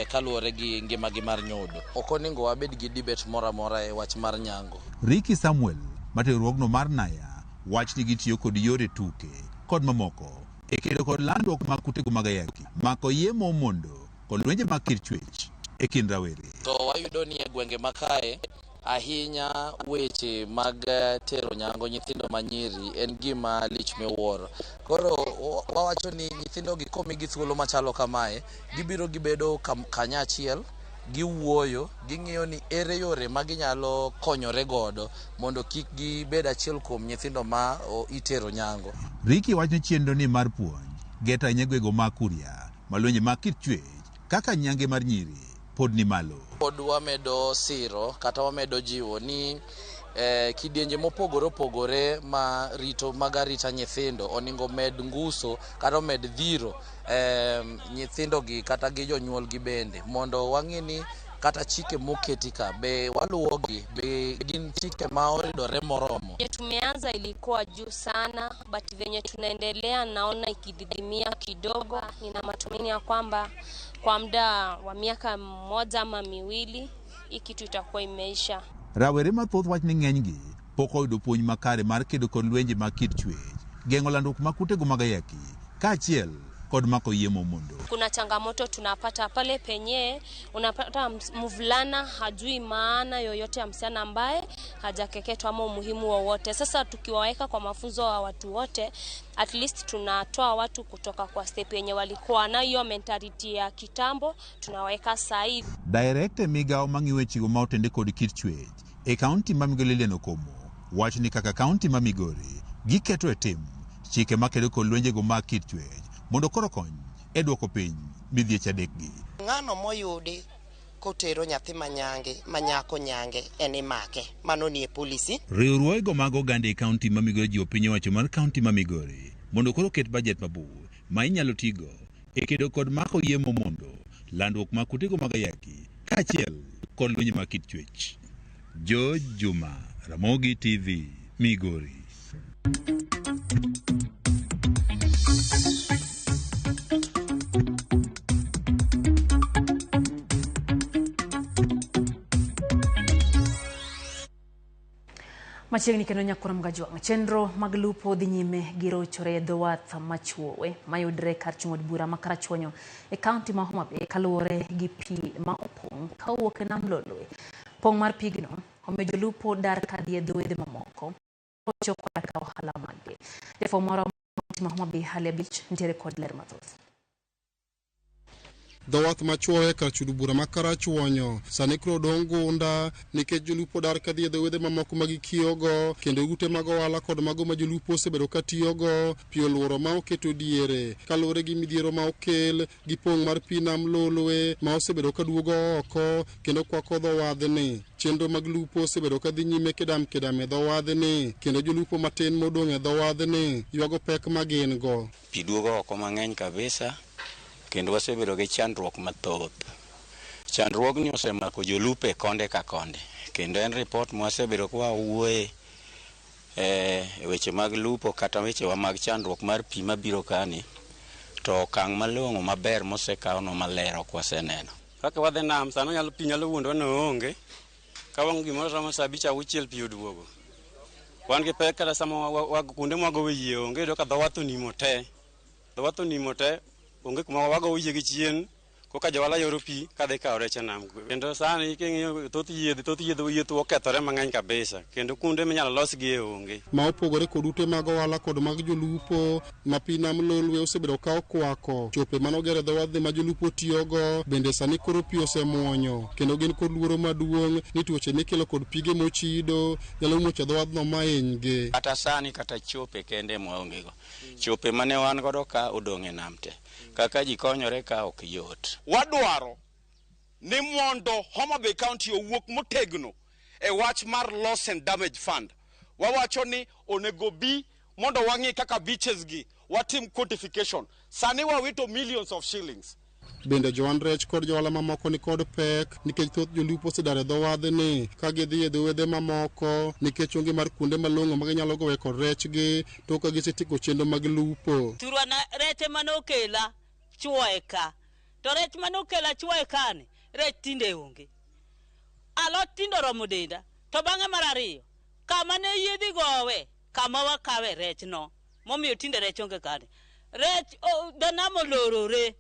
kaluwore gi ngimagi mar nyodo. Ok onego wabed gi debate moro amora e wach mar nyango. Ricky Samuel matero riwruogno mar Naya wach ni gitiyo kod yore tuke kod mamoko e kedo kod landruok mag kutego mag ayaki, mako yie momondo kod lwenje mag kit chwech e kind rawere. To wayudo ni e gwenge makae ahinya weche mag tero nyango nyithindo manyiri en gima lich miwuoro. Koro wawacho ni nyithindo gi komigi thuolo machalo kamae, gibiro gibedo kanyachiel giwuoyo, ging'iyo ni ere yore ma ginyalo konyore godo mondo kik gibed achiel kuom nyithindo ma itero nyango. Ricky wacho ni chenro ni mar puonj geto ahinya gwego mag Kuria ma lwenje mag kit chwech kaka nyange mar nyiri pod ni malo. Pod wamedo siro kata wamedo jiwo ni kidienje mopogore opogore ma rito mag arita nyithindo oningo med nguso kata omed dhiro nyithindo gi kata gi jonyuol gi bende mondo wang'i ni kata chike moketi ka be waluwogi, be gin chike ma oridore moromo. Tumeanza ilikuwa juu sana, but venye tunaendelea naona ikididimia kidogo. Nina matumaini ya kwamba kwa muda wa miaka 1 ama 2 hii kitu itakuwa imeisha. Rawere mathoth wach ni ng'enygi pok oyudo puonj makare mar kedo kod lwenje mag kit chwech, geng'o landruok mag kutego mag ayaki kaachiel kod mako yie momondo. Kuna changamoto tunapata pale penye unapata mvulana hajui maana yoyote ya msichana ambaye hajakeketwa ama umuhimu wowote. Sasa tukiwaweka kwa mafunzo wa watu wote, at least tunatoa watu kutoka kwa step yenye walikuwa na hiyo mentality ya kitambo, tunaweka sahihi. Director migao mang'iyo weche ma otende kod kit chwech e kaunti ma Migori Lilian Okomo wacho ni kaka kaunti ma Migori giketo e tim chike makedo kod lwenjego mag kit chwech mondo koro kony e duoko piny midhieche adekgi. Ng'ano moyudi kotero nyathi manyange manyako nyange en imake, mano nie polisi. Riwruogego mag oganda e kaunti ma Migori jiwo piny owacho mar kaunti ma Migori mondo koro ket bajet mabor ma inyalo tigo e kedo kod mako yie momondo, landruok mag kutego mag ayaki kaachiel kod lwenje mag kit chwech. George Juma, Ramogi TV, Migori. Machiegni kendo nyakora Mgajwang', chenro mag lupo dhi nyime gi rochore e dho wath Machuowe mayudre kar chung' od bura ma Karachuonyo e kaunti ma Homa Bay kaluwore gi pi ma opong' kawuok e nam Lolwe. Pong' mar pigno omiyo jolupo dar kadhi e dho wedhe mamoko rocho koda ka ohala maggi. Jafwambo marwa ma Homa Bay Hali Abich nitiere kod ler mathoth. Dho wath Machuowe kar chudo bura ma Karachuonyo sani koro odong' gunda nikech jolupo dar kadhi e dho wedhe mamoko ma gikiyogo, kendo ute mag ohala kod mago ma jolupo osebedo ka tiyogo pi oluoro ma oketo diere kaluwore gi midhiero ma okel gi pong' mar pi nam Lolwe ma osebedo ka duogo oko kendo kwako dho wadhni. Chenro mag lupo osebedo ka dhi nyime kedam kedam e dho wadhni kendo jolupo matin modong' e dho wadhni ywago pek ma gin go. Pi duogo oko mang'eny kabisa kendo wasebedo gi chandruok mathoth. Chandruogni osemako jolupo e konde ka konde, kendo en ripot mwasebedo ka wawuoye e weche mag lupo kata wechewa mag chandruok mar pi mabiro kani, to okang' malong'o maber mosekawno maler ok waseneno. Kaka wadhi nam sano nyalo pi nyalo wuondwa ni oonge, ka wang'o gimoro romo saa 5 6 pi oduogo. Wan gi pek kata sama kuonde mwagowe yie onge, iyudo ka dho wath onimo te. Dho wath onimo te, onge kuma wagowo yie gi chien koka jowala yoro pi kadhi kawo rech e nam. Kendo sani king'iyo thoth yiedhi okethore mang'eny kabisa, kendo kuonde minyalo losgie onge. Ma opogore kod ute mag ohala kod mag jolupo ma pi nam Lolwe osebedo ka okwako chope manoger e dho wadhi ma jolupo tiyogo bende sani koro pi osemuonyo kendo gin kod luoro maduong' ni tuoche mikelo kod pige mochido nyalo muocho e dho wadhno mahinygi. Kata sani kata chope kende mwaongego, chope mane wan godo ka odong' e nam te, kaka ji konyore ka ok yot. Wadwaro ni mondo Homa Bay County owuok motegno e wach mar Loss and Damage Fund. Wawacho ni onego bi mondo wang'i kaka beaches gi watim quantification. Sani wawito millions of shillings. Bende joan rech kod johala mamoko ni kod pek nikech thoth jolupo osedar e dho wadhni ka gidhi e dho wedhe mamoko nikech onge mar kuonde malong'o ma ginyalo gowe kod rechgi tok ka gisetieko chenro mag lupo. Thurwa na rech ema nokela chuoye ka, to rech manokela chuoye kani rech tinde onge, alot tinde oromo denda. To bang'e mar ariyo, kama ne yiedhi gowe kama wakawe rech no momiyo tinde rech onge kani. Rech dho nam olorore,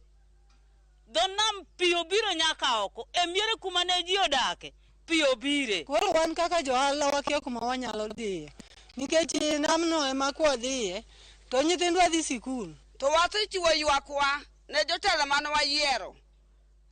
dho nam pi obiro nyaka oko e miere kuma ne ji odake, pi obire. Koro wan kaka johala wakia kuma wanyalo dhiye nikech namno ema kwadhiye to nyithindwa dhi sikul. To wasechiwo ywakwa ne jotelo mane wayiero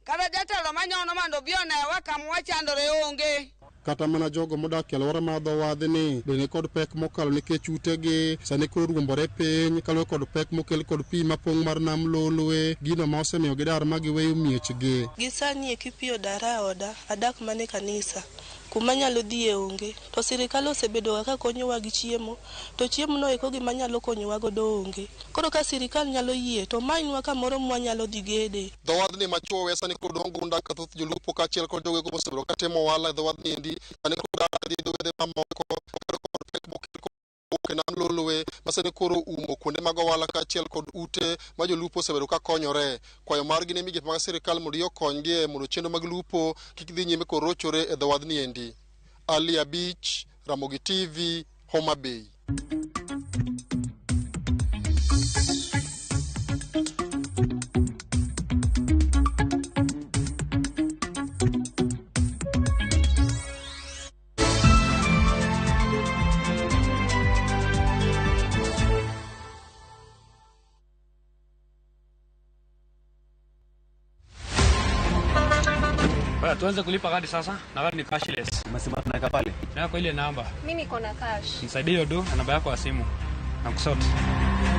Kata jatelo manyono mondo obi onewa kama wachandore onge. Kata mana jogo modak e alwora mar dho wadhni bende ni kod pek mokalo nikech utegi sani koro ruombore piny kaluwore kod pek mokel kod pi mapong' mar nam Lolwe, gino ma osemiyo gidar ma giweyo miechgi. Gi sani eki pi odara e oda, adak mana e kanisa, kuma anyalo dhiye onge. To sirikal osebedo ka konyowa gi chiemo, to chiemo no eko gima nyalo konyowa godo onge. Koro ka sirikal nyalo yie to manywa kamoro mwanyalo dhi gede. Dho wadhni machuowe sani koro dong' gunda ka thoth jolupo kaachiel kod jogo mosebedo katimo ohala e dho wadhni endi sani koro dar dhi e dho wedhe mamoko kod pek mokel kod e nam Lolwe ma sani koro umo kuonde mag ohala kaachiel kod ute ma jolupo osebedo ka konyore. Kwayo margi ne migepe mag sirikal mondo okonygi mondo chenro mag lupo kik dhi nyime kod rochore e dho wadhni endi. Ali Abich, Ramogi TV, Homa Bay. Bwana, tuanze kulipa kadi sasa na kadi ni cashless. Umesema tunaweka pale? Na kwa ile namba. Mimi niko na cash. Nisaidie hiyo do na namba yako ya simu. Na kusort.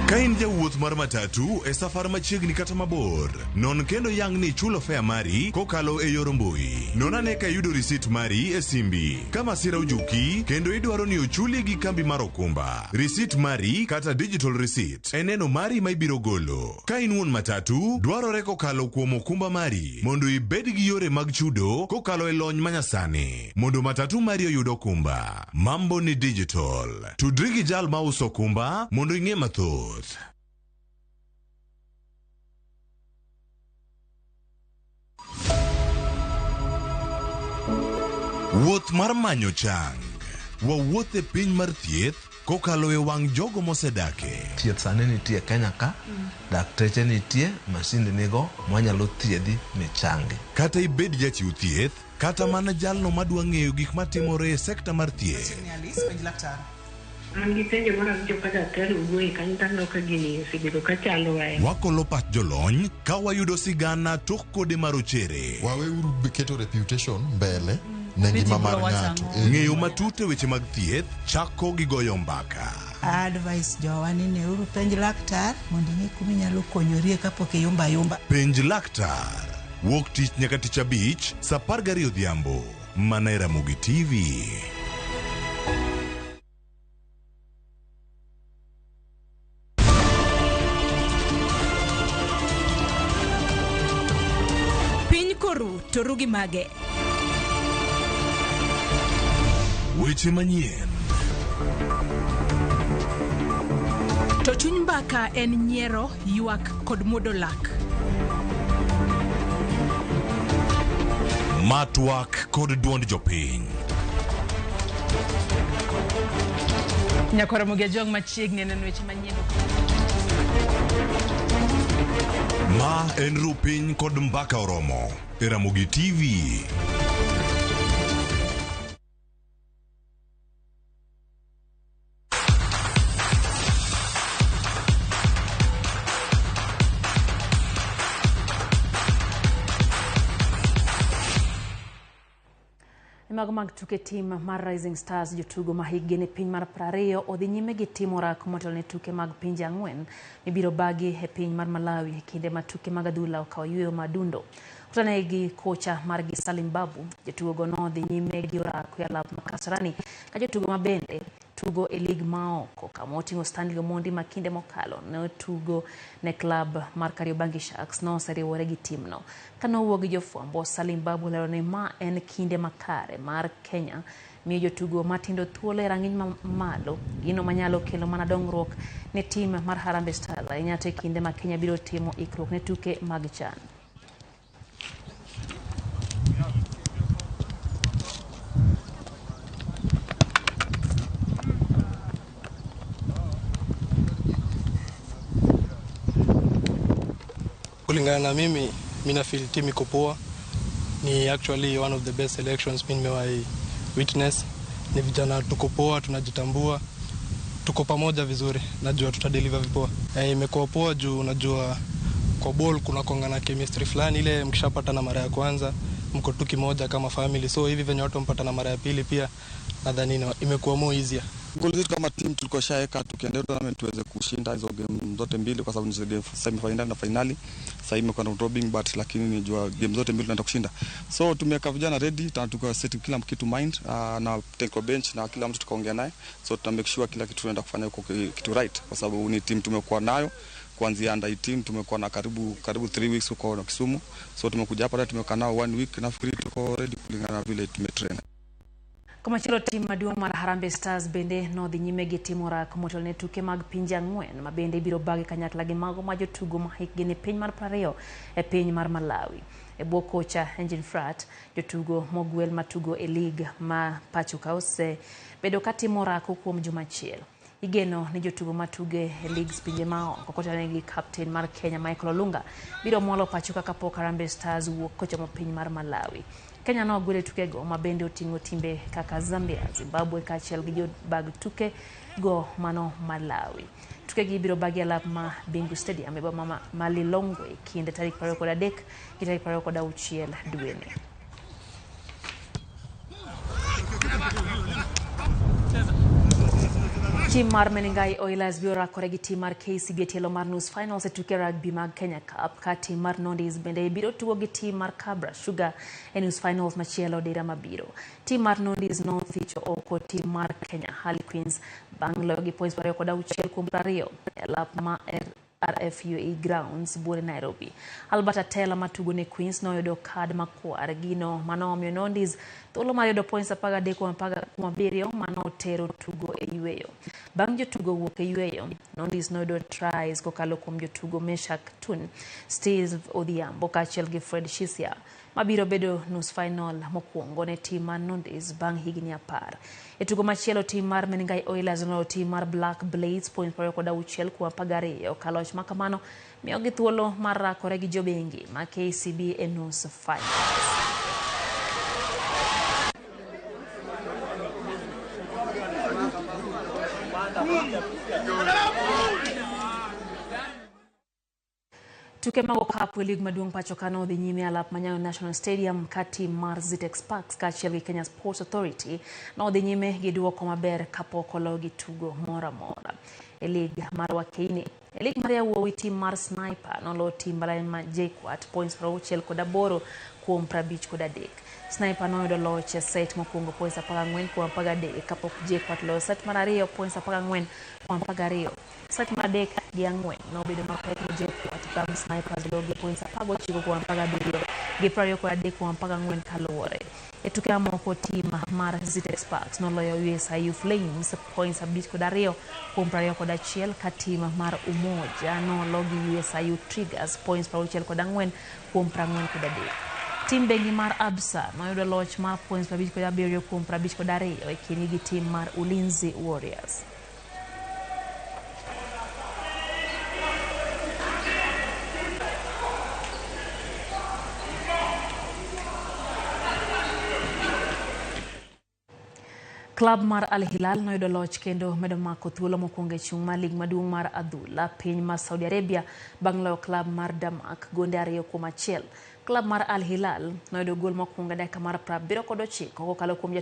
Ka in jawuoth mar matatu e safar machiegni kata mabor, non kendo yang ni ichulo fare mari kokalo e yor mbui. Non ane ka iyudo risit mari e simbi. Ka masira ojuki kendo idwaro ni ochuli gi kambi mar okumba, risit mari kata digital receipt e neno mari ma ibiro golo. Ka in wuon matatu, dwarore kokalo kuom okumba mari mondo ibed gi yore mag chudo kokalo e lony manyasani mondo matatu mari oyud okumba. Mambo ni digital. Tudri gi jal mauso okumba mondo ing'e mathoth. Wuoth mar manyo chang. Wawuoth e piny mar thieth kokalo e wang' jogo mosedake. Thieth sani nitie Kenya ka, dakteche nitie, masinde nigo mwanyalo thiedhi michangi. Kata ibed jachiw thieth, kata mana jalno madwa ng'eyo gik matimore e sekta mar thieth. An gi penjo moro awinjo ka daktari owuoye kanyo to aneno ka gini osebedo ka chandowa. Wakolo pach jolony ka wayudo sigana tok kode marochere. Waweuru keto reputation mbele ne ngima mar ng'ato. Ng'eyo matut e weche mag thieth chako gi goyo mbaka. Advice jowa ni neuru penj laktar mondo ing'e kuma inyalo konyorie kapok iyumba ayumba. Penj laktar. Wuok tich nyaka tich abich saa 12 odhiambo. Mana e Ramogi TV. Piny koru to ru gi mage. Weche manyien. To chuny mbaka en nyiero, ywak kod muodo lak. Matwak kod duond jopiny. Nyakwar Ramogi Ajwang' machiegni neno weche manyien. Ma en Rupiny kod Mbaka Oromo e Ramogi TV. Mago mag tuke tim mar Rising Stars jotugo ma hikgi ni piny mar 20 odhi nyime gi timo orako motelo ne tuke mag pinje 4 mibiro bagi e piny mar Malawi e kinde ma tuke mag adhula okawo yueyo madundo. Kutane gi kocha margi Salim Babu, jotugo go nodhi nyime gi orako e alap ma Kasarani ka jotugo ma bende tugo e lig maoko kama oting'o Stanley Omondi ma kinde mokalo ne otugo ne klab mar Kariobangi Sharks noseriwore gi timno. Kane owuo gi jofwambo, Salim Babu olero ni ma en kinde makare mar Kenya miyo jotugo matindo thuolo e rang'iny mamalo, gino manyalo kelo mana dongruok ne tim mar Harambee Stars ahinya to e kinde ma Kenya biro timo ikruok ne tuke mag CHAN. Kulingana na mimi, mi na feel team iko poa. Ni actually one of the best selections mi nimewahi witness. Ni vijana tuko poa, tunajitambua, tuko pamoja vizuri, najua tutadeliver vipoa. Imekuwa poa juu unajua Kwa ball kuna konga na chemistry fulani ile mkishapatana mara ya kwanza mko tu kimoja kama family, so hivi venye watu mpatana mara ya pili pia nadhani imekuwa more easier. Goal zetu kama team tulikuwa shaeka tukienda tournament tuweze kushinda hizo game zote mbili, kwa sababu ni game semi final na finali. Sasa imekuwa na dropping but lakini nijua game zote mbili tunaenda kushinda. So tumeweka vijana ready na tuka set kila kitu mind na technical bench na kila mtu tukaongea naye. So tuna make sure kila kitu tunaenda kufanya huko kitu right, kwa sababu ni team tumekuwa nayo kuanzia under 18, tumekuwa na karibu 3 weeks huko na Kisumu. So tumekuja hapa na tumekaa nao 1 week, nafikiri tuko ready kulingana na vile tumetrain. Komachielo tim maduong' mar Harambee Stars bende nodhi nyime gi timo orako motelo ne tuke mag pinje 4 ma bende ibiro bagi kanyakla gi mago ma jotugo ma hikgi ni piny mar 20 e piny mar Malawi. E bwo kocha Engin Frat, jotugo mogwel matugo e lig ma pacho ka osebedo ka timo orako kuom juma achiel. Igeno ni jotugo matuge e ligs pinje maoko kotelnegi gi kapten mar Kenya Michael Olunga biro mwalo pacho ka kapok Harambee Stars wuok kochomo piny mar Malawi. Kenya nogwelo e tukego ma bende oting'o timbe kaka Zambia, Zimbabwe kaachiel gi jobag tuke go mano Malawi. Tukegi ibiro bagi e alap ma Bingu Stadium e boma ma Lilongwe kind tarik 23 gi tarik 26 dweni. Tim mar Menengai Oilers biro rakore gi tim mar KCB e tielo mar nus finals e tuke rugby mag Kenya Cup, ka tim mar Nondis bende biro tugo gi tim mar Kabra Sugar e nus finals machielo dira mabiro. Tim mar Nondis nothicho oko tim mar Kenya Harlequins bang' loyo gi points 26 kuom 20 e alap ma RFUE Grounds buore Nairobi. Albert Atela matugo ne Queens noyudo kad makwar, gino manomiyo Nondis thuolo mar yudo points 13 kuom 17 manotero tugo e yweyo. Bang' jotugo wuok e yweyo, Nondis noyudo tries kokalo kuom jotugo Meshak Tun, Steve Odhiambo kaachiel gi Fred Shisia, mabiro bedo nus final mokwongo ne tim mar Nondis bang' higni 10. E tugo machielo, tim mar Menengai Oilers noloyo tim mar Black Blades points 26 kuom 12 ka loch makamano miyogi thuolo mar rakore gi jobengi ma KCB e nus finals. Tuke mag okapu e lig maduong' pacho ka nodhi nyime e alap ma Nyayo National Stadium ka tim mar Zitex Parks kaachiel gi Kenya Sports Authority nodhi nyime gi duoko maber kapok ologi tugo moro amora. E lig mar Wakeini, e lig mar yawuowi, tim mar Sniper noloyo tim ma JKUAT points 68 kuom 53. Sniper noyudo loch e set mokwongo points 14 kuom 13 kapok JKUAT loyo set mar ariyo points 14 kuom 12. Set mar 3 gi 4 nobedo mapek ne JKUAT bang' Snipers loyo gi points 19 kuom 17 gi 23 kuom 14 kaluwore. E tuke mamoko, tim mar Zitex Parks noloyo USIU Flames points 5-2 kuom 21 ka tim mar Umoja nolo gi USIU Triggers points 64 kuom 43. Tim bengi mar Absa noyudo loch mar points 57 kuom 52 e kindgi gi tim mar Ulinzi Warriors. Klab mar Al Hilal noyudo loch kendo medo mako thuolo mokwongo e chung' mar lig maduong' mar adhula piny mar Saudi Arabia bang' loyo klab mar Damak gonde 2-1. Klab mar Al Hilal noyudo gol mokwongo e dakika mar 79 kokalo kuom